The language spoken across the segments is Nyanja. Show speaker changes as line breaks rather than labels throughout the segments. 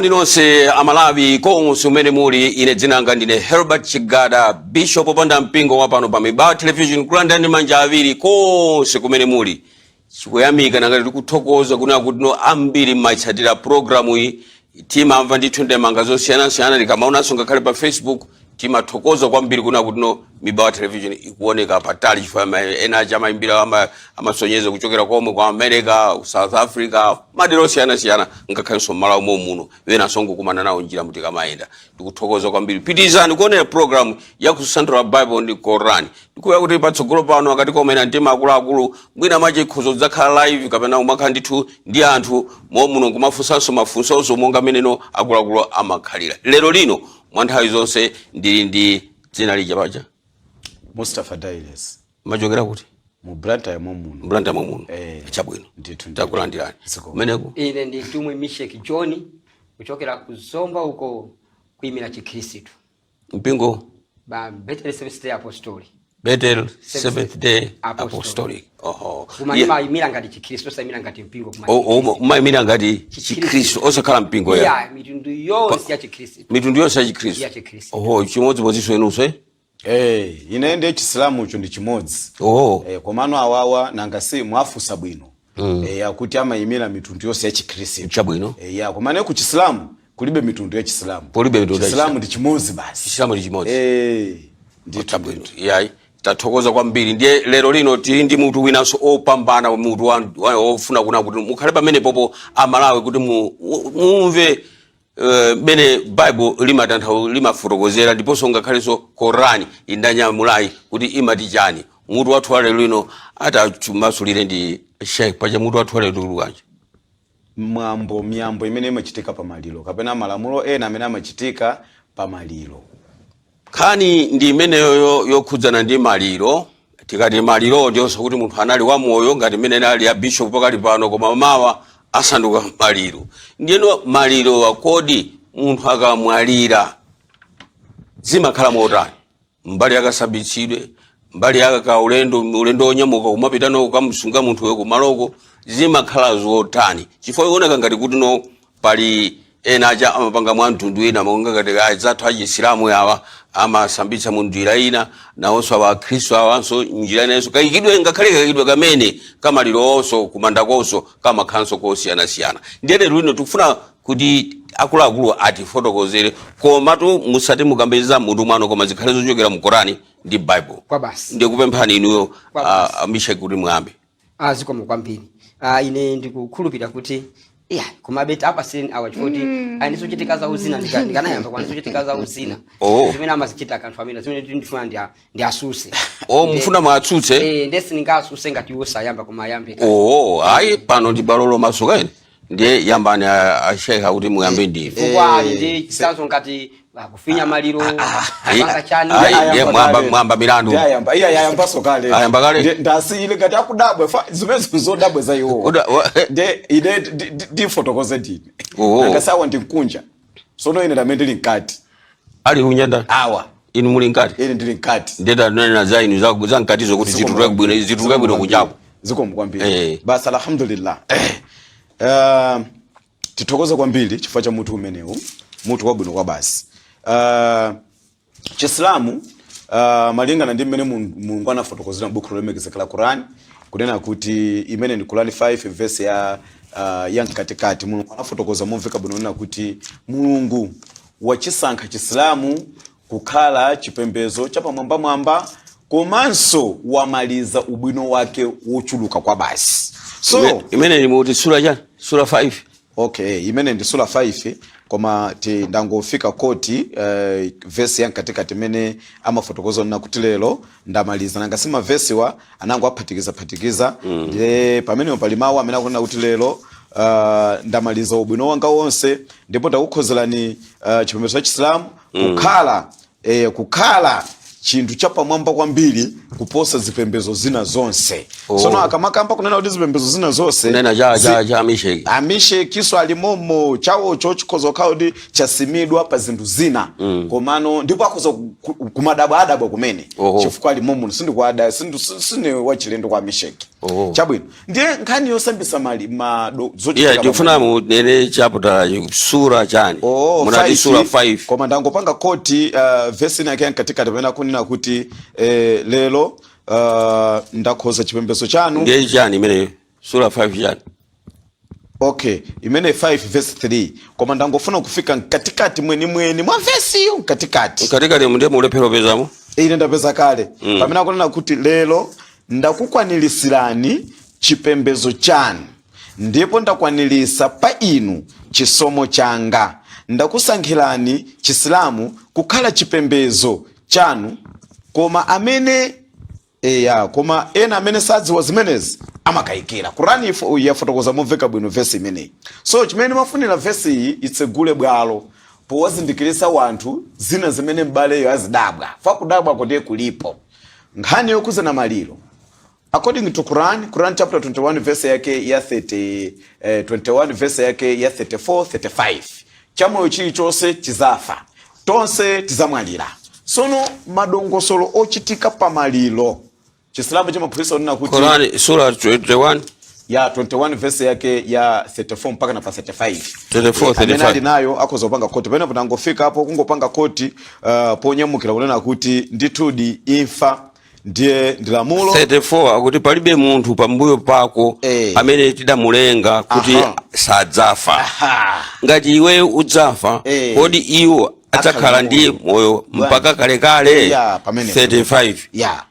Moni nonse Amalawi konse umene muli. Ine dzina langa ndine Herbert Chigada, bishop opanda mpingo wa pano pa Mibawa Television, kulandirani manja awiri konse kumene muli. Chikuyamika nangati tikuthokoza kunena kuti no ambiri mmaitsatira programu iyi. Timamva ndithu ndemanga zosiyanasiyana tikamaonanso ngakhale pa Facebook. Timathokoza kwambiri kunena kuti no Mibawa Television ikuoneka patali, chifukwa ena aja amayimbira amasonyeza kuchokera komwe kwa America, South Africa, madera osiyanasiyana, ngakhalenso mmalawi mo muno wenanso ngokumana nawo njira mutikamayenda. Tikuthokoza kwambiri. Pitizani kuonera program ya Kusanthula Bible ndi Koran. Ndikuya kuti patsogolo pano akati komena mtima akuluakulu, mwina mwache ikhozo kudzakhala live kapena umakhala ndithu ndi anthu momuno nkumafunsanso mafunsonso monga meneno akuluakulu amakhalira. Lero lino mwa nthawi zonse ndili ndi dzina lija paja.
Mustafa Dailes.
Machokera kuti?
Mu Blantyre momuno.
Blantyre momuno.
Eh.
Chabwino.
Ndithu, ndithu.
Takulandirani.
Zikomo.
Kumeneko?
Ine ndi Mtumwi Mishek John, kuchokera ku Zomba uko, kuyimira Chikhristu.
Mpingo?
Ba Bethel Seventh Day Apostolic.
Bethel Seventh Day
Apostolic.
Apostolic. Oho.
Koma ndimayimira ngati Chikhristu, osayimira ngati mpingo, koma
Umayimira ngati
Chikhristu.
Chikhristu, osakhala mpingo ya?
Ya, mitundu yonse ya Chikhristu.
Mitundu yonse ya Chikhristu.
Ya Chikhristu.
Oho, chimodzimodzinso inunso, eh?
Eh, ine ndiye Chisilamucho ndi chimodzi.
Oho.
Eh, komano awawa nanga si mwafusa bwino. Eh, akuti amayimira mitundu yonse ya Chikhristu.
Chabwino.
Eh, ya, komano ku Chisilamu kulibe mitundu ya Chisilamu.
Kulibe mitundu ya
Chisilamu ndi chimodzi basi.
Chisilamu ndi chimodzi.
Eh, ndithu.
Chabwino, yayi, tathokoza kwambiri. Ndiye lero lino tili ndi mutu winanso opambana, mutu ofuna kuna kuti mukhale pamene popo Amalawi kuti mumve mmene Bible limatanthau limafotokozera, ndiponso ngakhalenso Korani indanyamulayi kuti imati chani. Mutu wathu wa lero lino atamasulire ndi Sheikh paja. Mutu wathu wa lero uli bwanji?
Mwambo, miyambo imene imachitika pamaliro kapena malamulo ena amene amachitika pamaliro.
Nkhani ndi imeneyo yokhudzana ndi maliro. Tikati maliro, ndiyonso kuti munthu anali wamoyo ngati mmene ali a bishop pakali pano, koma mawa asanduka maliro. Ndiyeno maliro, akodi munthu akamwalira zimakhala motani? Mbali yakasambitsidwe, mbali yaka ulendo, ulendo wonyamuka kumapita no kukamsunga munthuyo kumaloko, zimakhala zotani? Chifukwa ikuoneka ngati kuti no pali ena aja amapanga mwa mtundu wina, monga ngati azathu achisilamu awa amasambitsa mu njira ina, nawonso awa Akhristu awanso njira inanso. Kayikidwe, ngakhale kayikidwe kamene kamaliro onso kumandakonso kamakhalanso kosiyanasiyana. Ndiye lero lino tikufuna kuti akuluakulu atifotokozere, komatu musati mukambeza mutu mwano, koma zikhale zochokera mu Korani ndi Bible.
Kwa basi.
Ndikupemphani inuyo
Kwa basi.
Amisha kuti muyambe.
Ah, zikomo kwambiri. Ah, ine ndikukhulupirira kuti iya, komabe apasireni awa chifukwa kuti ndizochitika zawo zina ndikanayamba kwa ndizochitika zawo zina zimene amazichita kanthu amene zimene ndifuna ndi asuse.
O, mufuna mwatsutse?
Eh, ndesi sindingasuse ngati iwo sayamba, koma ayambe kale.
Oh, ayi, pano ndi bwalo lomasuka ine. Ndiye yambani ashekha kuti muyambe ndinu.
Chifukwa ali ndi chitsanzo ngati kufinya maliro, kupanga chani.
Ayi, ndiye mwamba milandu.
Ndiye ayamba, iye ayambaso kale.
Ayamba kale?
Ndasiyile ngati akudabwa fa zimenezo zodabwa za iwo. Ndiye ine ndifotokoze ndine. Nanga ndi mkunja, sono ine ndamene ndili mkati.
Ali kunja ndani?
Awa.
Inu muli mkati?
Ine ndili mkati.
Ndiye tanena za inu za mkatizo kuti zituluke bwino, zituluke bwino kunjako.
Zikomo kwambiri. Basi, alhamdulillah. Tithokoze kwambiri chifukwa cha mutu umenewu, mutu wabwino kwa basi. Chisilamu, malingana ndi mmene Mulungu anafotokozera m'buku lolemekezeka la Quran, kunena kuti imene ndi Quran 5 verse ya mkatikati, Mulungu anafotokoza momveka bwino kunena kuti Mulungu wachisankha Chisilamu kukhala chipembedzo chapamwambamwamba, komanso wamaliza ubwino wake wochuluka kwa basi. So
Imene ni muti sura chani? Sura 5.
Okay, imene ndi sura 5, koma ti ndangofika koti vesi ya mkatikati imene amafotokoza nena kuti lero ndamaliza. Nanga si mavesiwa anango aphatikiza phatikiza. Ndiye pamenepo pali mawu amene akunena kuti lero ndamaliza ubwino wanga wonse, ndipo ndakukhozerani chipembedzo cha Chisilamu kukhala chinthu chapamwamba kwambiri kuposa zipembedzo zina zonse. Sono akamakamba kunena kuti zipembedzo zina zonse,
Kunena cha Misheki.
Amishekiso alimomo, chawocho chikhoza kukhala kuti chasimidwa pa zinthu zina, komano ndipo akhoza kumadabwa adabwa kumene chifukwa alimomo. Sindikuada, sine wachilendo kwa Amisheki.
Oh.
Chabwino, ndiye nkhani yosambisa mali zochitika
Iya, ndikufuna munene chapter, sura chani?
Oh,
Munati
5,
sura 5.
Koma ndangopanga quote vesi yake yankatikati pamene akunena kuti lero ndakhoza chipembedzo chanu.
Ndiye chani imeneyo? Sura 5 chani?
Okay, imene 5 verse 3, koma ndangofuna kufika mkatikati mwenimweni mwa vesiyo, mkatikati.
Mkatikati ndiye mulephera kupezamo.
Ine ndapeza kale, pamene akunena kuti lero ndakukwanilisirani chipembedzo chanu, ndipo ndakwanilisa pa inu chisomo changa, ndakusankhirani Chisilamu kukhala chipembedzo chanu. Koma amene eya, koma ena amene sadziwa zimenezi amakayikira. Kurani yafotokoza momveka bwino vesi imeneyi. So chimene mafunira vesi iyi itsegule bwalo powazindikirisa wanthu zina zimene m'baleyo azidabwa fakudabwa kuti kulipo nkhani yokhuzana maliro. According to Quran, Quran chapter 21 verse yake ya 30, 21 verse yake ya 34 35, chamoyo chilichonse chizafa, tonse tizamwalira. Sono madongosolo ochitika pamaliro, Chisilamu chimaphunzitsa kunena kuti
Quran sura 21.
Ya 21 verse yake ya 34 mpaka na pa 35.
34,
Amene
35.
ali nayo akhoza kupanga quote pamenepo. Tangofika apo kungopanga quote ponyamukira kunena kuti ndithudi imfa ndiye ndi lamulo.
34 akuti palibe munthu pambuyo pako amene tidamulenga kuti sadzafa. Ngati iwe udzafa, kodi iwo adzakhala ndi moyo mpaka kalekale?
Ya, pamenepo.
35,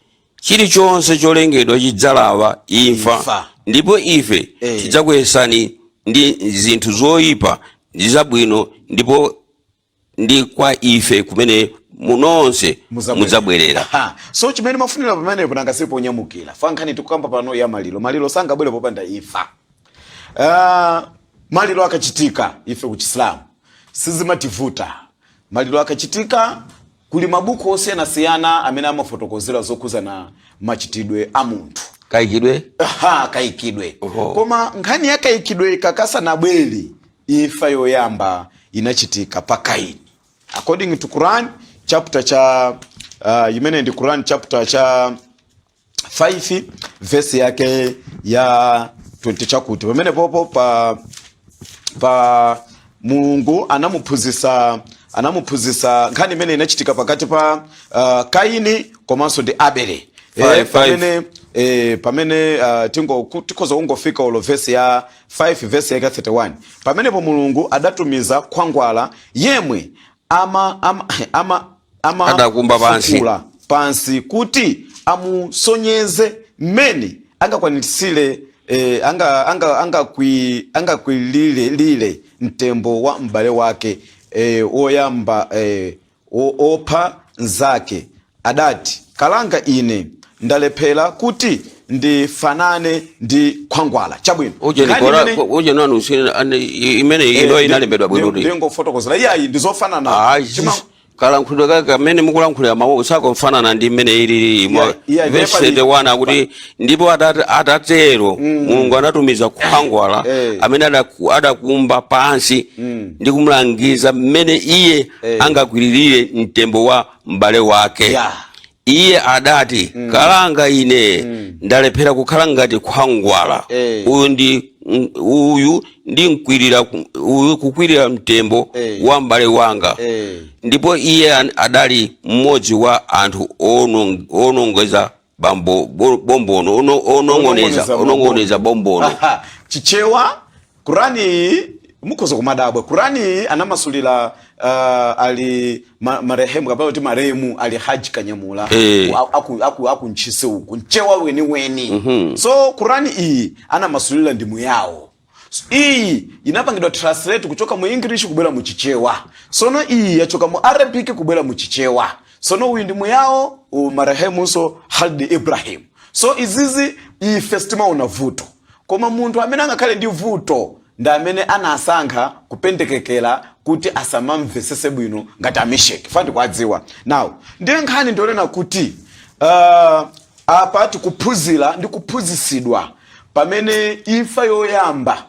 chilichonse cholengedwa chidzalawa imfa,
Imfa.
ndipo ife tidzakuyesani ndi zinthu zoyipa ndi zabwino, ndipo ndi kwa ife kumene munonse mudzabwerera.
Aha. So chimene mafunira pamenepo, nanga sipo ponyamukira fa nkhani tikukamba pano ya maliro. Maliro sangabwere popanda imfa. Maliro akachitika, ife ku Chisilamu sizimativuta. Maliro akachitika, kuli mabuku osiyanasiyana amene amafotokozera zokhuzana machitidwe a munthu.
Kayikidwe.
Aha, kayikidwe.
Oho.
Koma nkhani ya kayikidwe ikakasanabwere, imfa yoyamba inachitika pa Kaini according to Quran chapter cha imene ndi Quran chapter cha 5 verse yake ya 20 chakuti pamene popo pa Mulungu anamuphunzitsa nkhani imene inachitika pakati pa Kaini komanso ndi Abele.
Five, five.
Pamene tikhoza kungofika ulo verse ya 5 verse yake 31. Pamenepo Mulungu adatumiza khwangwala yemwe ama
Adakumba pansi.
fukula pansi kuti amusonyeze mmene angakwanitsire angakwilire lile mtembo wa m'bale wake woyamba opha nzake. Adati, "Kalanga ine, ndalephera kuti ndifanane ndi khwangwala." Chabwino.
Uje
Nkhani
nikora uje nanu imene ino inalembedwa bwino kuti
Ndingofotokozera, iyayi, ndizofanana.
Ah, kalankhulidwe kake kamene mukulankhulira mawu sakufanana ndi mmene ilili.
Yeah,
Verse 31 akuti ndipo atatero Mulungu anatumiza khwangwala amene adakumba pansi ndi kumulangiza mmene iye angakwiririre mtembo wa m'bale wake. Iye adati, "Kalanga ine, ndalephera kukhala ngati khwangwala. Uyu ndi mkwirira, uyu kukwirira mtembo wa m'bale wanga." Ndipo iye adali mmodzi wa anthu onongeza bambo bombono onong'oneza onong'oneza bombono.
Aha. Chichewa Kurani iyi mukhoza kumadabwa. Kurani iyi anamasulira ali marehemu kapena kuti maremu ali Haji Kanyamula aku Ntchisi uku, mchewa weniweni. So Kurani iyi anamasulira ndi Muyawo. So, iyi inapangidwa translate kuchoka mu English kubwera mu Chichewa. Sono iyi yachoka mu Arabic kubwera mu Chichewa. Sono uyu ndi Muyawo, marehemunso Halid Ibrahim. So izizi ife sitimaona vuto, koma munthu amene angakhale ndi vuto ndi amene anasankha kupendekekera kuti asamamvesese bwino ngati amisheki fa ndikuadziwa. Now ndiye nkhani ndionena kuti apa tikuphunzira ndi kuphunzitsidwa pamene imfa yoyamba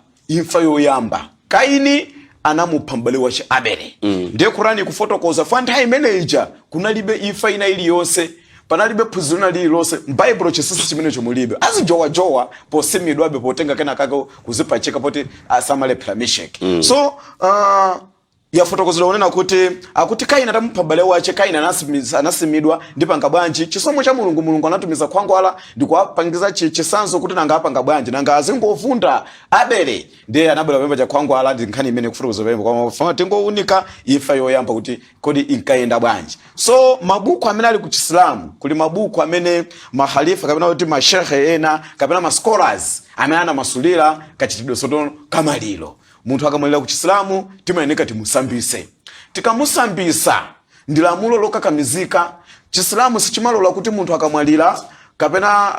Kaini anamupha m'bale wace Abele. Ndiye Kurani ikufotokoza fa nthawi imene ija kunalibe imfa ina iliyonse. Panalibe phunziro lina lililonse m'Baibulo, chinsinsi chimenecho mulibe. Azijowajowa posimidwabe, potenga kena kake kuzipachika poti asamalephera mishek. So yafotokozedwa kunena kuti akuti Kaini atamupha m'bale wace, Kaini anasimidwa ndipanga bwanji? Chisomo cha Mulungu, Mulungu anatumiza khwangwala ndikuwapangiza chisanzo kuti nanga apanga bwanji, nanga azingovunda Abele. Ndiye anabwera pamene cha khwangwala. Ndi nkhani imene kufotokoza pamene kwa fana tingounika imfa yoyamba kuti kodi inkayenda bwanji. So mabuku amene ali ku Chisilamu, kuli mabuku amene mahalifa kapena kuti mashehe ena kapena ma scholars amene anamasulira kachitidwe soto kamaliro. Munthu akamwalira ku Chisilamu, timayeneka timusambise. Tikamusambisa, ndi lamulo lokakamizika. Chisilamu sichimalola kuti munthu akamwalira kapena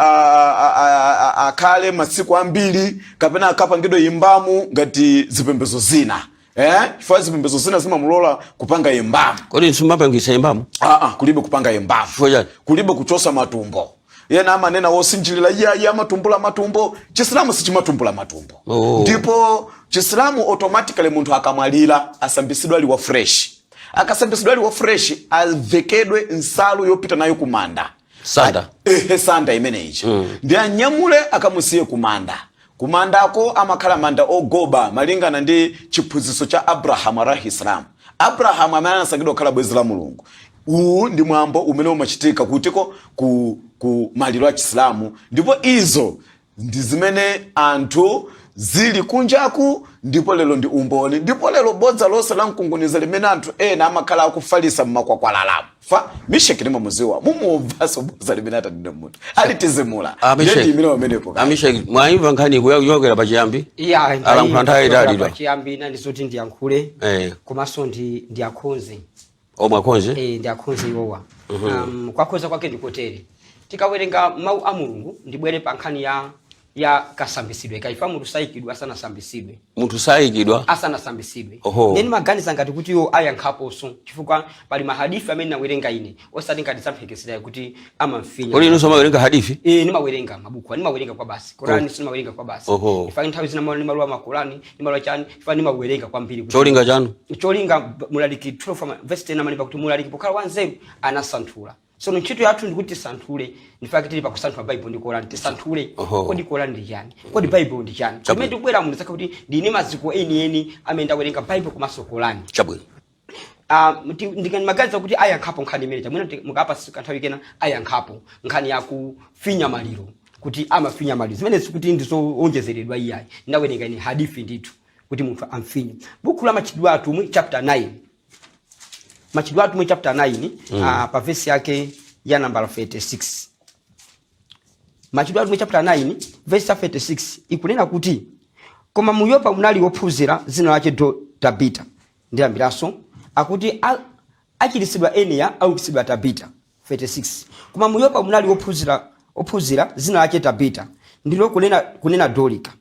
akhale masiku ambiri kapena akapangidwe embalm ngati zipembedzo zina, eh? Chifukwa zipembedzo zina zimamulola kupanga embalm.
Kodi simapangisa embalm?
Ah, kulibe kupanga embalm.
Chifukwa chani?
Kulibe kuchosa matumbo. Yena amanena wosinjilira iya iya amatumbula matumbo. Chisilamu sichimatumbula matumbo. Ndipo Chisilamu automatically munthu akamwalira asambisidwe ali wa fresh. Akasambisidwe ali wa fresh, avekedwe nsalu yopita nayo kumanda.
Sanda.
Ehe, sanda imeneyi. Ndi anyamule akamusiye kumanda. Kumandako amakhala manda ogoba malingana ndi chiphunzitso cha Abrahamu alaihi salam, Abrahamu amene anasankhidwa kukhala bwenzi la Mulungu. Uwu ndi mwambo umene umachitika kutiko? Ku maliro a Chisilamu. Ndipo izo ndi zimene anthu zili kunjaku, ndipo lero ndi umboni. Ndipo lero bodza lonse la mkunguniza limene anthu ena amakhala akufalisa mmakwakwalalamo fa Misheki limamuziwa, mumumvanso bodza limene atanene munthu alitizimula.
Ah,
Ndiye
Misheki.
ndi imene pamenepo.
Amisheki, mwayimva nkhani kuyokera pachiyambi?
Iya.
Alankhula nthawi itali.
Pachiyambi nandizoti ndiyankhule komanso ndiyakhonze.
Omwe akhonze?
Eh, ndiakhonze iwowa. Kwakhonza kwake ndikotere: tikawerenga mawu a Mulungu, ndibwere pa nkhani ya kasambisidwe kaifa. Munthu sayikidwa asanasambisidwe.
Munthu sayikidwa
asanasambisidwe.
Oho.
Ndiye maganiza ngati kuti iwo ayankhaponso, chifukwa pali mahadithi amene nawerenga ine, osati ngati zamphekesera, kuti amamfinya.
Kodi inunso mawerenga hadithi?
Eh, nimawerenga mabuku, nimawerenga kwa basi Korani. Sinimawerenga kwa basi. Ifa nthawi zina nimalowa makorani, nimalowa chani, ifa nimawerenga kwambiri
Cholinga chanu?
Cholinga, Mulaliki 12 verse 10 amalemba kuti mulaliki pokhala wanzeru anasanthula. So ntchito yathu ndikuti tisanthule. Ndifake tili pakusanthula Bible ndi Korani, tisanthule. Kodi Korani ndi chani? Kodi Bible ndi chani? Pamene tikubwera muno zaka kuti ndine maziko enieni amene ndawerenga Bible komanso Korani. Ndikamaganiza kuti ayankhapo nkhani imene chamwina mukapa kanthawi kena ayankhapo nkhani yakufinya maliro, kuti amafinya maliro, zimene sikuti ndizowonjezeredwa iyayi. Ndawerenga ine hadithi ndithu kuti munthu amfinye. Buku la Machitidwe Atumwi chapter 9, Machitidwe Atumwi chapter 9, pa vesi yake ya nambala 36. Machitidwe Atumwi chapter 9 verse ya 36 ikunena kuti, "Koma mu Yopa munali wophunzira dzina lake Tabita." Ndiyambiranso, akuti achiritsidwa Eneya, aukitsidwa Tabita. 36, "Koma mu Yopa munali wophunzira dzina lake Tabita, ndilo kunena Dorika,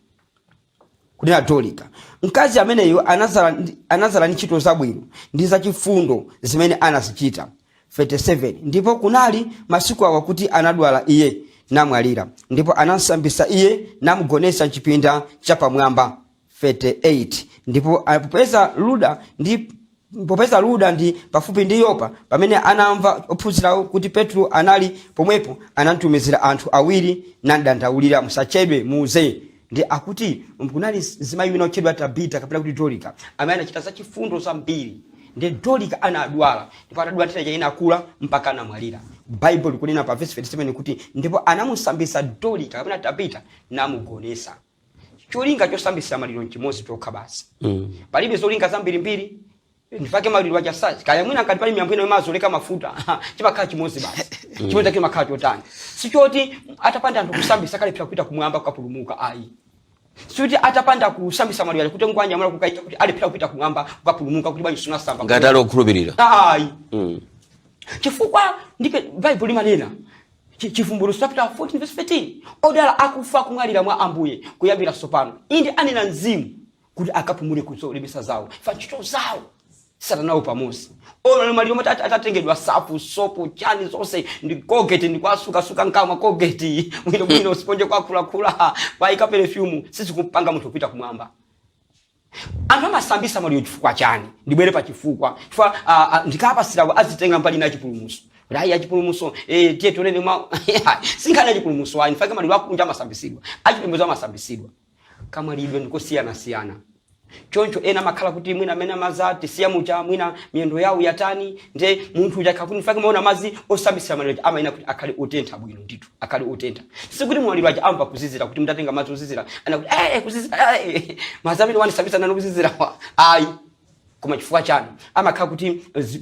kunena Dorika. Mkazi ameneyo anazala ndi ntchito zabwino ndi zachifundo zimene anazichita." 37, "Ndipo kunali masiku awa kuti anadwala iye namwalira, ndipo anamsambisa iye namugonetsa mchipinda chapamwamba." 38, "Ndipo popeza Luda ndi pafupi ndi Yopa, pamene anamva ophunzirawo kuti Petro anali pomwepo, anamtumizira anthu awiri nadandaulira, 'Musachedwe, muze.'" Ndi akuti kunali mzimayi wina otchedwa Tabita kapena kuti Dorika amene anachita zachifundo zambiri. Ndi Dorika anadwala, ndipo atadwala nthenda ina akula mpaka anamwalira. Bible likunena pa verse 37 kuti ndipo anamusambisa Dorika kapena Tabita namugonesa. Cholinga chosambisa maliro nchimodzi chokha basi. Palibe zolinga zambirimbiri. Ndifake maliro achasazi kaya mwina ngati pali miyambo ina imazoleka mafuta, chimakhala chimodzi basi. Chimodzi chake chimakhala chotani? Sichoti atapanda anthu kusambisa kalephera kupita kumwamba kukapulumuka, ayi. Sikuti atapanda kusambisa maliro kuti ngwanyamula kukaita kuti alephera kupita kumwamba kukapulumuka, kuti bwanji sunasamba.
Ngati ali okhulupirira.
Ayi. Chifukwa ndipe Bible limanena Chivumbulutso chapter 14 verse 13, "Odala akufa kumwalira mwa Ambuye kuyambira tsopano, inde anena Mzimu, kuti akapumule kuzolemesa zawo, fa ntchito zawo satanawo pamodzi." Ono maliro mati atatengedwa safu, sopo, chani zonse ndi Colgate, ndi kwasukasuka nkamwa Colgate bwino bwino, siponje kwakhulakhula, kwayika perfume, sizikumpanga munthu kupita kumwamba. Anthu amasambisa maliro chifukwa chani? Ndibwere pa chifukwa, chifukwa ndikapasirawo azitenga mbali na chipulumutso. Kuti ayi achipulumutso, tiye tionene mwa sinkhani achipulumutso ayi, nfake maliro akunja amasambisidwa, achipembedzo amasambisidwa. Kamwalidwe ndikosiyanasiyana. Choncho ena amakhala kuti mwina amene amaza tisiya muja, mwina miyendo yawo yatani, nde munthu uja akhala kuti nfake maona madzi osambisira maliro aja amayenera kuti akhale otentha bwino ndithu, akhale otentha. Sikuti maliro aja amva kuzizira kuti mutatenga madzi ozizira ana kuti kuzizira, madzi amene wandisambisa nanu kuzizira ayi. Koma chifukwa chani amakhala kuti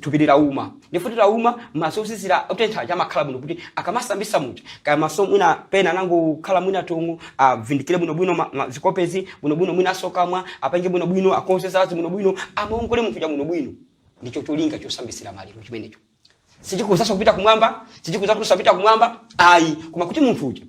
thupi lilauma, ndipo lilauma madzi ozizira otentha aja amakhala bwino kuti akamasambisa muja, kaya maso mwina pena anangokhala mwina tong'o, avindikire bwinobwino zikopezi bwinobwino, mwina asokamwa apange bwinobwino, akonze zalazi bwinobwino, amaongole munthu uja bwinobwino. Ndicho cholinga chosambisira maliro chimenecho. Sichikuzanso kupita kumwamba, sichikuza kusapita kumwamba ayi, koma kuti munthu uja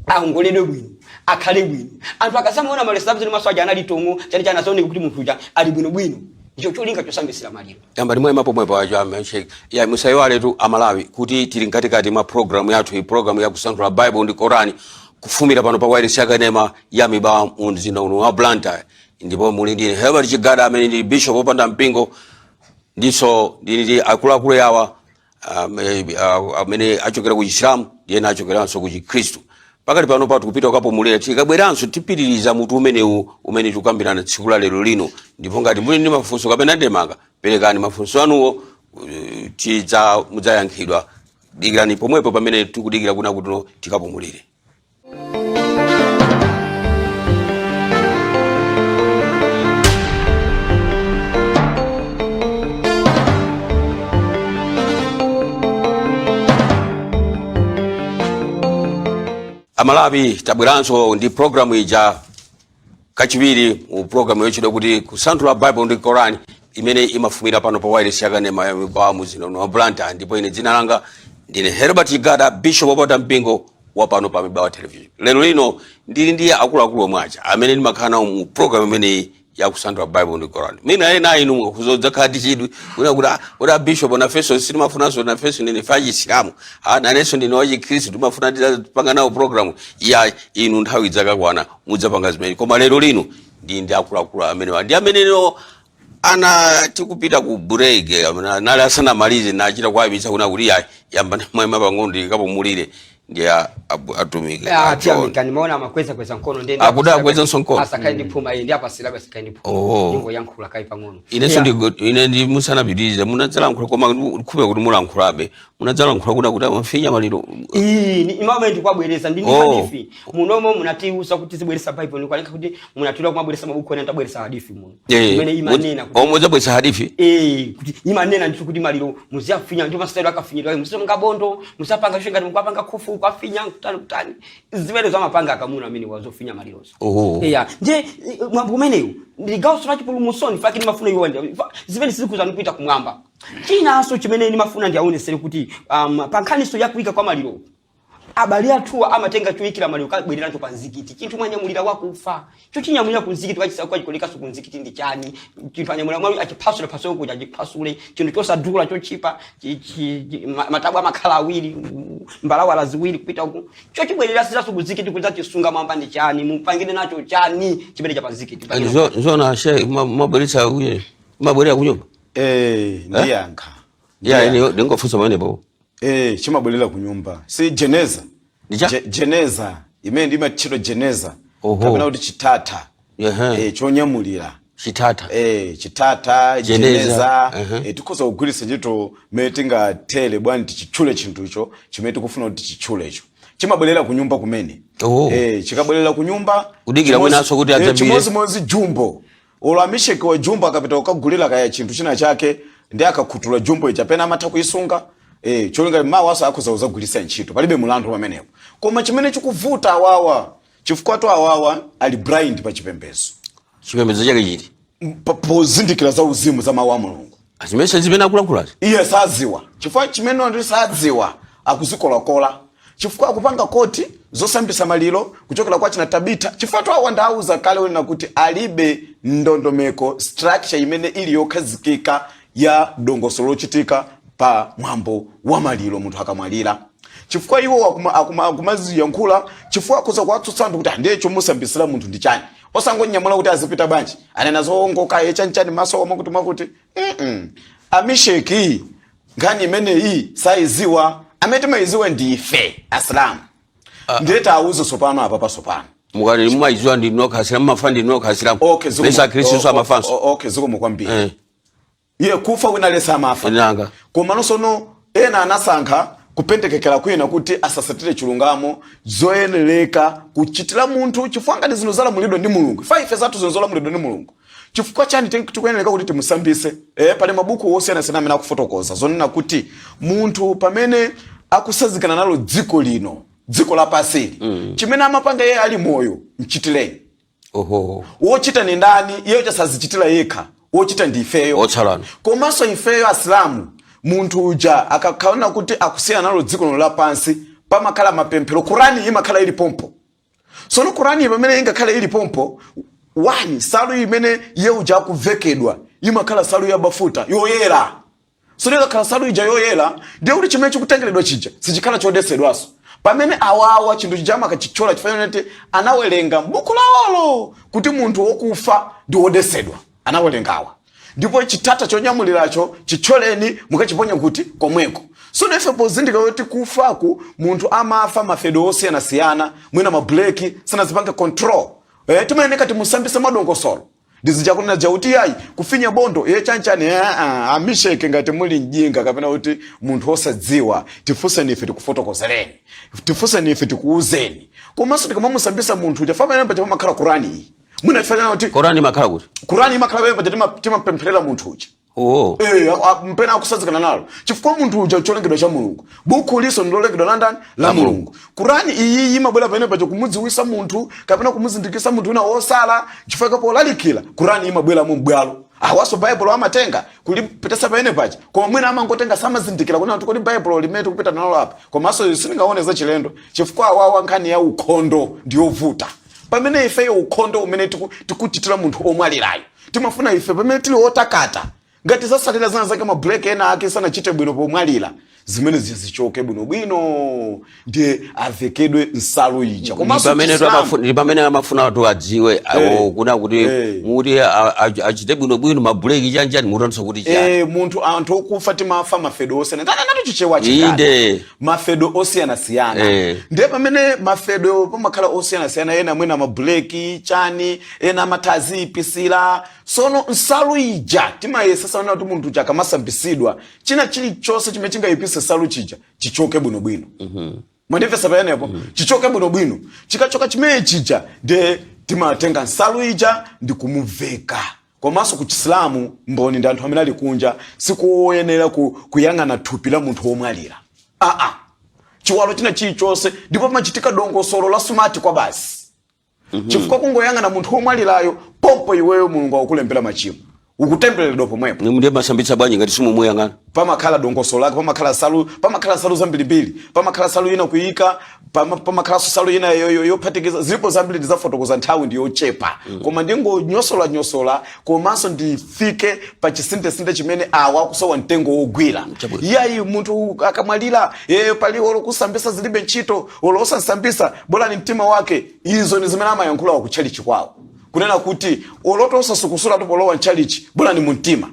aongoledwe bwino, akhale bwino, anthu akasamaona maliro asapeze maso aja anali tong'o chani chani, asaoneke kuti munthu uja ali bwinobwino. Ndicho cholinga chosambisira maliro.
Yamba ndimwe pomwepo acho ameshek ya musayiwaletu Amalawi kuti tili mkatikati mwa program yathu, iyi program ya kusanthula Bible ndi Korani, kufumira pano pa wireless yakanema ya Mibawa mu mzinda uno wa Blantyre. Ndipo muli ndi Herbert Chigada amene ndi bishop wopanda mpingo, ndiso ndili ndi akuluakulu yawa amene achokera ku Chisilamu ndi ena achokeranso ku Chikhristu. Pakati pano pa tikupita kukapumulira, tikabweranso tipitiriza mutu umenewu umene tikukambirana tsiku la lero lino. Ndipo ngati muli ndi mafunso kapena ndemanga, perekani mafunso anuwo, mudzayankhidwa. Dikirani pomwepo pamene tikudikira kuna kuti tikapumulire. Amalawi, tabweranso ndi programu ija kachiwiri, mu programu yotchedwa kuti kusanthula Bible ndi Koran, imene imafumira pano pa wireless yakanema ya Mibawa mzinda uno wa Blantyre. Ndipo ine dzina langa ndine Herbert Chigada, bishop wopanda mpingo wa pano pa Mibawa Television. Lero lino ndili ndi akuluakulu omwe aja amene ndimakhala nawo mu programu imeneyi ya kusanthula Bible ndi Koran. Mwina ena inu mukuzodzakhala ndi chidwi kuna kuti kuti a bishop nafenso sitimafunanso, nafenso ndine fa Chisilamu, nanenso ndine wa Chikhristu, timafuna titapanga nawo programu ya inu. Nthawi idzakakwana mudzapanga zimene, koma lero lino ndi ndi akuluakulu amenewa ndi amenewo ana tikupita ku break amene anali asanamalize nachita kuwayimitsa kuna kuti ya yamba mwema pang'ono ndikapumulire ndi atumiki a John.
Tiyamika, nimaona amakweza kweza mkono ndi
Akuda akwezanso mkono?
Asakhale ndi phuma iyi, ndi apasilabe asakhale ndi phuma.
Oh.
Ndingoyankhula kayi pang'ono.
Inenso ine ndi musanapitirize, munadzalankhula, koma khupira kuti mulankhulabe, munadzalankhula kuna kuti amafinya maliro.
Iyi ni imame ndikwabwereza ndi
Oh.
hadithi munomo munatiuza kuti zibweresa Bible, ndikualenka kuti munatula kumabweresa mabuku ena, ndabweresa hadithi muno imene imanena kuti
omwe mudzabweresa hadithi.
Kuti imanena ndithu kuti maliro muziyafinya, ndi masitayilo akafinyidwa, muzitonga bondo, musapanga chonse ngati mukwapanga khufu kwafinya kutani kutani, zimene zamapanga akamuna amene wazofinya malirozo.
Oho.
Eya, ndiye mwambo umenewu ndi gawo la chipulumutso, ndifake ndimafuna iwo zimene sizikuzani kupita kumwamba. Chinanso chimene ndimafuna ndiaonesere kuti pa nkhaniso yakuyika kwa maliro, abale athuwa amatenga choyikira maliro kabwereracho pa mzikiti. Chinthu mwanyamulira wakufa chochinyamulira ku mzikiti kachikolekaso ku mzikiti ndi chani? Chinthu anyamulira mwawi achiphasule phasule kuja, achiphasule chinthu chosadula chochipa, matabwa amakhala awiri, mbalawala ziwiri kupita uku, chochibwerera sizaso ku mzikiti kuti achisunga mwamba ndi chani? Mupangire nacho chani chimene cha pa mzikiti?
Nzona she mabweretsa kuye mabwerera kunyumba.
Ndiyankha.
Ya, ine ndingofunsa pamenepo.
Chimabwerera ku nyumba si jeneza?
Ndicha?
Jeneza imene ndimatchedwa jeneza.
Oho.
Kapena kuti chitatha. Chonyamulira.
Chitatha.
Chitatha.
Jeneza.
Jeneza.
Ehe.
Tikhoza kugwiritsa ntchito mmene tingathere bwanji tichitchule chinthucho chimene tikufuna kuti tichitchulecho. Chimabwerera ku nyumba kumene.
Oho.
Chikabwerera ku nyumba
Kudikira mwinanso kuti adzapite.
Chimodzimodzi jumbo, olo amisheki wa jumbo akapita kukagulira kaya chinthu china chake ndi akakhuthula jumbo ija, pena amatha kuisunga cholinga mawu aso akhoza kuzagwiritsa ntchito, palibe mulandu pamenepo. Koma chimene chikuvuta awawa, chifukwa to awawa ali blind pa chipembedzo.
Chipembedzo chake chiti?
Pozindikira za uzimu za mawu a Mulungu.
Zimene zimene akulankhulazi
iye sadziwa, chifukwa chimene ndi sadziwa akuzikolakola, chifukwa akupanga quote zosambisa maliro kuchokera kwa china Tabita, chifukwa to awa ndauza kale wena kuti alibe ndondomeko, structure imene ili yokhazikika ya dongosolo lochitika pa mwambo wa maliro munthu akamwalira, chifukwa iwo akumaziyankhula, chifukwa akhoza kuwatsutsa anthu kuti ndiye chomusambisira munthu ndi chani, osangonyamula kuti azipita bwanji, anena zowongoka ye chanichani maso mwakuti mwakuti. Amisheki Nkhani imeneyi sayiziwa. Amene timayiziwa ndi ife Asilamu. Ndiye tawuze sopano apa pasopano.
Mukati mumayiziwa ndi nokha Asilamu, mafa ndi nokha Asilamu?
Okay, zikomo.
Mesa Akhristu amafanso?
Okay, zikomo kwambiri. Iye kufa wina lesa amafa.
Nanga.
Koma nonsono ena anasankha kupendekekera kwina kuti asasatire chilungamo zoyenereka kuchitira munthu, chifukwa ngati zinthu zalamulidwa ndi Mulungu, ife zathu zinthu zolamulidwa ndi Mulungu, chifukwa chani tikuyenereka kuti timusambise? Pali mabuku osiyanasiyana amene akufotokoza zonena kuti munthu pamene akusazikana nalo dziko lino, dziko lapasili, chimene amapanga iye ali moyo mchitireni. Wochita ni ndani? Iye chasazichitira yekha, wochita ndi ifeyo.
Otsalana.
Komanso ifeyo Asilamu, munthu uja akakhaona kuti akusiyana nalo dziko lino lapansi, pamakhala mapemphero, Kurani imakhala ili pompo. Sono Kurani pamene ingakhale ili pompo, wani salu imene iye uja akuvekedwa imakhala salu ya bafuta yoyera. Sono ikakhala salu ija yoyera, ndiye kuti chimene chikutengeredwa chija sichikhala chodesedwaso. Pamene awawa chinthu chija amakachichola chifukwa kuti anawerenga m'buku lawolo kuti munthu wokufa ndi wodesedwa, anawerengawa, ndipo chitata chonyamuliracho chicholeni mukachiponya kuti komweko. Sono ife pozindika kuti kufaku munthu amafa mafedo osiyanasiyana, mwina mabreki sanazipange control, timayeneka timusambise mwadongosolo. Ndizichakunena jauti yayi kufinya bondo ye chanchani, amisheke ngati muli mjinga kapena kuti munthu osadziwa, tifunseni ife tikufotokozereni, tifunseni ife tikuuzeni. Komanso tikamamusambisa munthu uja, pamene paja pamakhala Kurani iyi, mwina chifukwa kuti
Korani imakhala kuti?
Kurani imakhala pamene paja, timapempherera munthu uja. Mpena akusazikana nalo, chifukwa munthu uja cholengedwa cha Mulungu, buku liso ndilolengedwa la ndani? La Mulungu. Kurani iyi imabwera pamene paja kumudziwisa munthu kapena kumuzindikisa munthu wina wosala, chifukwa polalikira Kurani imabweramo m'bwalo. Awaso Baibulo amatenga kulipitasa pamene paja, koma mwina amangotenga, samazindikira kuna kuti kodi Baibulo limene tikupita nalo apa. Komanso sindingaone zachilendo, chifukwa awawa nkhani ya ukhondo ndiyovuta, pamene ifeyo ukhondo umene tikuchitira munthu omwalirayo, timafuna ife pamene tili otakata, ngati zasalira zina zake, mabreki ena ake sanachite bwino pomwalira, zimene zichoke bwinobwino, ndiye avekedwe nsalu ija. Komanso
pamene ndi pamene amafuna kuti adziwe awo kuna kuti muti achite bwinobwino mabuleki chanjani, mutanso kuti chani?
Munthu, anthu okufa timafa mafedo osiyana, tana nato Chichewa chikale. Mafedo osiyanasiyana. Ndiye pamene mafedo pamakhala osiyanasiyana, ena mwina mabuleki chani, ena amathazi ipisira. Sono nsalu ija timayesesa kuti munthu uja akamasambisidwa, china chilichonse chimene chingayipise nsalu chija chichoke bwinobwino. Mwandimvetsa pamenepo? Chichoke bwinobwino. Chikachoka chimene chija, ndiye timatenga nsalu ija ndi kumuveka. Komanso ku Chisilamu, mboni ndi anthu amene ali kunja, sikuyenera kuyang'ana thupi la munthu womwalira, aa, chiwalo china chilichonse, ndipo pamachitika dongosolo la smart kwa basi, chifukwa kungoyang'ana munthu womwalirayo pompo, iweyo Mulungu akukulembera machimo, ukutembereredwa pomwepo.
Ndiye masambitsa bwanji ngati simumuyang'ana?
Pamakhala dongosolo lake, pamakhala salu, pamakhala salu zambirimbiri, pamakhala salu ina kuyika, pamakhalanso salu ina yophatikiza. Zilipo zambiri, ndizafotokoza, nthawi ndi yochepa, koma ndingonyosola nyosola, komanso ndifike pa chisindesinde chimene awa akusowa mtengo wogwira.
Chabwino.
Iyayi, munthu akamwalira, pali olo kusambisa zilibe ntchito, olo osasambisa, bolani mtima wake. Izo ni zimene amayankhula wakutchalichi kwawo, kunena kuti oloto osasukusula tupolowa mtchalichi, bolani mu mtima.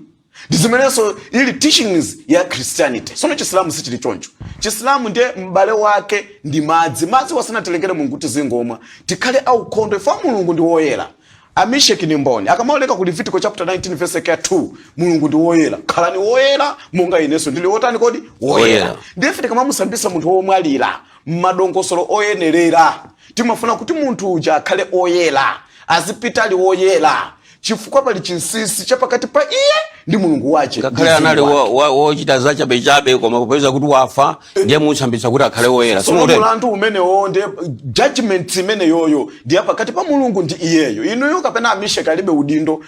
Ndi zimenenso ili teachings ya Christianity. Sono Chisilamu sichili choncho. Chisilamu ndiye m'bale wake ndi madzi. Madzi wasanatilengere Mulungu kuti zingomwa, tikhale aukhondo ifa Mulungu ndi woyera. Amisheki ni mboni, akamaoneka ku Levitico chapter 19 verse ya 2, Mulungu ndi woyera, khalani woyera monga inenso ndili wotani kodi? Woyera.
Woyera.
Ndiye ife tikamamusambisa munthu womwalira m'madongosolo oyenerera, timafuna kuti munthu uja akhale oyera, azipita ali woyera, chifukwa pali chinsinsi chapakati pa iye ndi Mulungu wace.
Ngakhale anali wochita zachabechabe, koma popeza kuti wafa, ndiye musambitsa kuti akhale woyera.
Sono
Simutero?
Mulandu umenewo ndi judgment imeneyoyo ndi yapakati pa Mulungu ndi iyeyo. Inuyo kapena amishek alibe udindo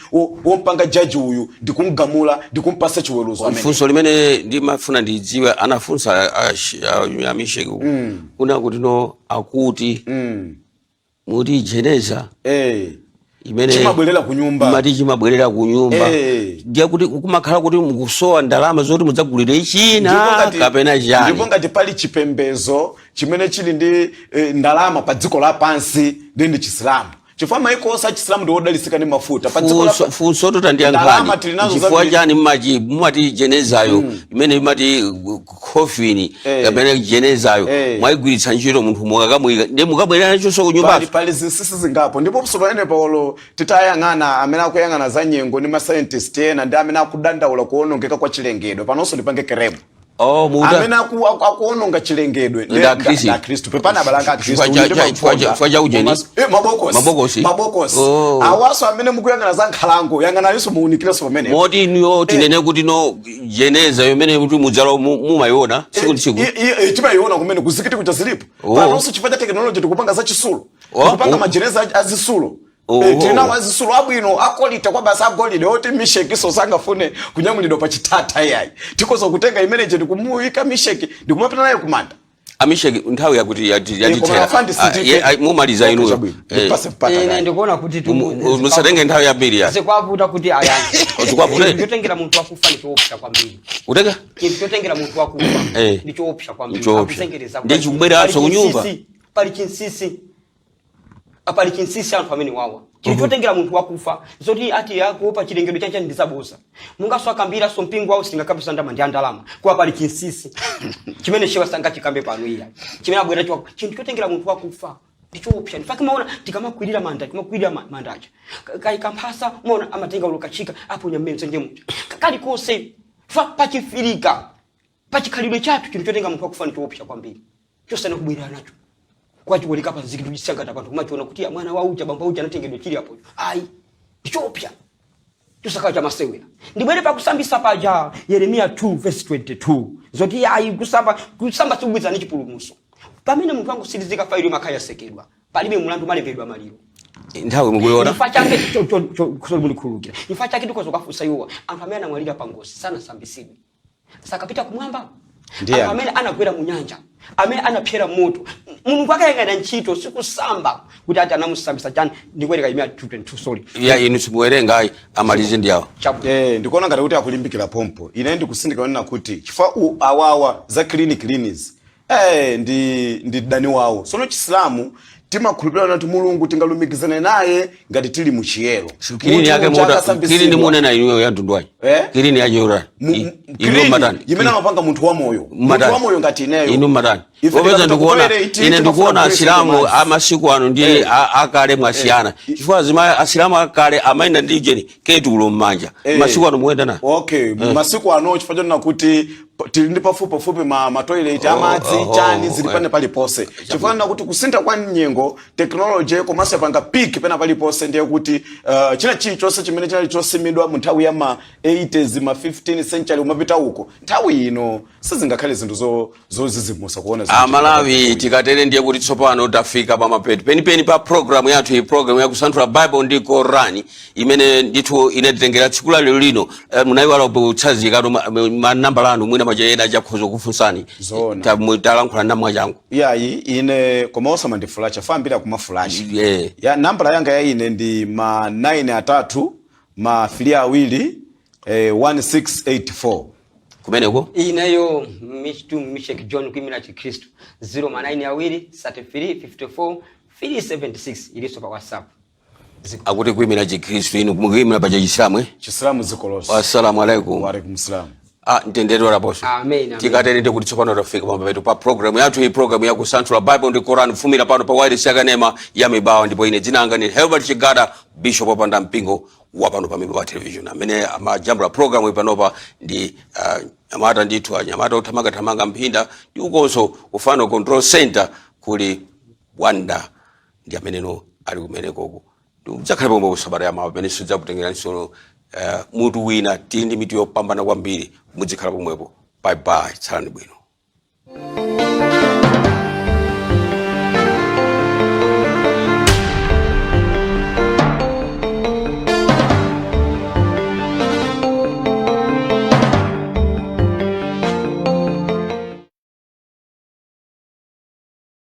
wompanga jaji uyu ndikumgamula ndikumpasa chiweruzo amene.
Funso limene ndimafuna ndidziwe, anafunsa amisheki kuna kuti no, akuti muti jeneza imene
chimabwerera ku nyumba.
Mati chimabwerera ku nyumba. Ndiye kuti kumakhala kuti mukusowa ndalama zoti mudzagulire china kapena chani?
Ndipo ngati pali chipembezo chimene chili ndi ndalama pa dziko lapansi, ndi Chisilamu, chifukwa Chifukwa maiko onse achisilamu ndi odalitsika ndi mafuta pa dziko la
Funso, funso totandiyankhani.
Ndalama tili nazo
Chifukwa
zambiri.
chani mumati jenezayo imene imati coffin kapena jenezayo mwayigwiritsa ntchito munthu mukakamuyika, ndiye mukabwerera nachonso ku
Pali,
nyumbazo?
pali zinsinsi zingapo. Ndiponso pamene paulo titayang'ana amene akuyang'ana za nyengo ndi ma scientist ena ndi amene akudandaula kuonongeka kwa chilengedwe, panonso ndipange keremu.
Oh, muda.
Amene akuononga chilengedwe
Ndi Akhristu.
ndi Akhristu. Pepani abale anga Akhristu,
Chifukwa
ndi makonda.
chifukwa cha ujeni?
Mabokosi.
Mabokosi.
Mabokosi.
Oh.
Awaso amene mukuyang'ana za nkhalango, yang'ananinso muunikirenso pamene.
Moti inuyo tinene kuti no jeneza imene kuti mudzalo mumayiona tsiku ndi tsiku?
Timayiona kumene kuzikiti kuja zilipo.
Oh.
Panonso chifukwa cha technology tikupanga za chisulo.
Oh.
Tikupanga
Oh.
majeneza azisulo.
Oh.
Tili nawo azisulo abwino akolita kwa basi agolide oti mishekiso sangafune kunyamulidwa pa chithatha iyayi. Tikhoza kutenga imeneje ndikumuyika misheki ndikumapita naye kumanda.
Amisheki, nthawi yakuti
Koma
yatithera.
afandi sitipe.
Mumaliza
Okay,
inuyo.
chabwino. Ndipase mpata
Ine
kale.
ndikuona kuti
Musatenge nthawi yambiri ya.
Zikwavuta kuti ayankhe.
Zikwavuta?
Chinthu chotengera munthu wakufa ndi choopsa kwambiri.
Utenga?
Chinthu chotengera munthu wakufa ndi choopsa kwambiri.
Ndi choopsa.
Akuzengereza
Ndi chikubweranso
Pali
kunyumba.
chinsinsi, pali chinsinsi. Pali chinsinsi anthu amene wawa. Chinthu chotengera munthu wakufa zoti ati akuopa chilengedwe chanchani ndi zaboza. Mungaso akambira so mpingo wawo singakambisa ndama ndi andalama. Kwa pali chinsinsi chimene shewa sangachikambe pano iya. Chimene abwera chwa chinthu chotengera munthu wakufa ndi choopsa. Ndifake maona tikamakwirira manda, tikamakwirira mandaja. Kamphasa maona amatenga ulokachika aponya mmene mtsenje muja. Kalikonse fa pachifirika pachikhalidwe chathu chinthu chotenga munthu wakufa ndi choopsa kwambiri. Chosana kubwera nacho. Kwachikoleka pa nziki tuchisangata panthu kumachiona kuti ya mwana wa uja bambo uja anatengedwa chili apo. Ayi, ndi choopsa. Chosakhala cha masewera. Ndibwere pakusambisa paja Yeremiya 2 verse 22. Zoti ayi kusamba sikubwiza ndi chipulumutso. Pamene munthu wangusirizika failo imakhala yasekedwa. Palibe mulandu malembedwa maliro.
Nthawi mukuiona?
Imfa chake cho mundikhululukira. Imfa chake ndikozo kafunsa iwowa. Anthu amene anamwalira pa ngozi sanasambisidwe. Sakapita kumwamba.
Ndiye
Anthu amene anagwera mu nyanja, amene anapsera moto, Mulungu akayang'ana ntchito sikusamba kuti ati anamusambisa chani. Ndikuwerenga Yeremiya 2:22, sorry.
Ya, inu simuwerenga ayi, amalize ndi awo.
Chabwino.
Ndikuona ngati kuti akulimbikira pompo. Ine ndikusindika kunena kuti chifukwa awawa za clean cleans ndi dani wawo. Sono Chisilamu timakhulupirira kuti Mulungu tingalumikizane naye ngati tili mu chiyero.
Clean
Munthu
yake
uja
mota,
akasambisidwa.
clean munena inuyo ya mtundu wanji? Clean ya Jordan. Inu
Clean
matani.
imene amapanga munthu wa moyo. Munthu
Matani.
wa moyo ngati ineyo.
Inu matani.
Ife
Popeza
tikapita kutoilet,
ine
timafuna
ndikuona
kugwiritsa
Asilamu
madzi.
amasiku ano ndi akale mwasiyana. Chifukwa Asilamu akale amayenda ndi jeni ketulo m'manja. Masiku ano muyenda na.
Okay, masiku ano chifukwa chonena kuti tili ndi pafupi ma toilet amadzi, chani zili pane paliponse. Chifukwa chonena kuti kusintha kwa nyengo, technology komanso yapanga peak pena paliponse, ndiye kuti china chilichonse chimene chinali chosimidwa mu nthawi ya ma 80s, ma 15th century umapita uko, nthawi ino sizingakhale zinthu zozizimusa kuona zinthu.
Amalawi, tikatere ndiye kuti tsopano tafika pa mapeto penipeni pa program yathu iyi, program yakusanthula Bible ndi Korani, imene ndithu inatitengera tsiku la lero lino. Munayiwala kutsanzikatu manambala anu, mwina machayena achakhoza kufunsani.
Zoona.
Talankhula namwa changu.
Iyayi, ine koma osamandifulasha, fambira kumafulasha. Ya nambala yanga ya ine ndi ma 9 atatu ma 3 awiri 1684.
Kumeneko
ineyo Mishtu Mishek John kuimira Chikhristu, 0 ma 9 awiri 33 54 376, ilinso pa WhatsApp.
Akuti kuimira Chikhristu, inu mukuimira pa Chisilamu, eh?
Chisilamu dziko lonse.
Assalamu alaikum.
Wa alaikum salam.
Mtendere walaponso.
Amen, amen.
Tikatere ndi kuti tsopano tafika pamapeto pa program yathu iyi, program yakusanthula Bible ndi Koran, kufumira pano pa wireless yakanema ya Mibawa. Ndipo ine dzina langa ni Herbert Chigada, Bishop wopanda mpingo wa pano pa Mibawa Television. Amene amajambula program iyi panopa ndi anyamata ndithu, anyamata othamangathamanga mphinda, ndi ukonso kufano control center kuli Wanda, ndi ameneno ali kumenekoko. Ndidzakhale pomwe kusabata yamawa pamene sidzakutengeranso mutu wina. Tili ndi mitu yopambana kwambiri, muzikhala pomwepo. Bye bye, tsalani bwino.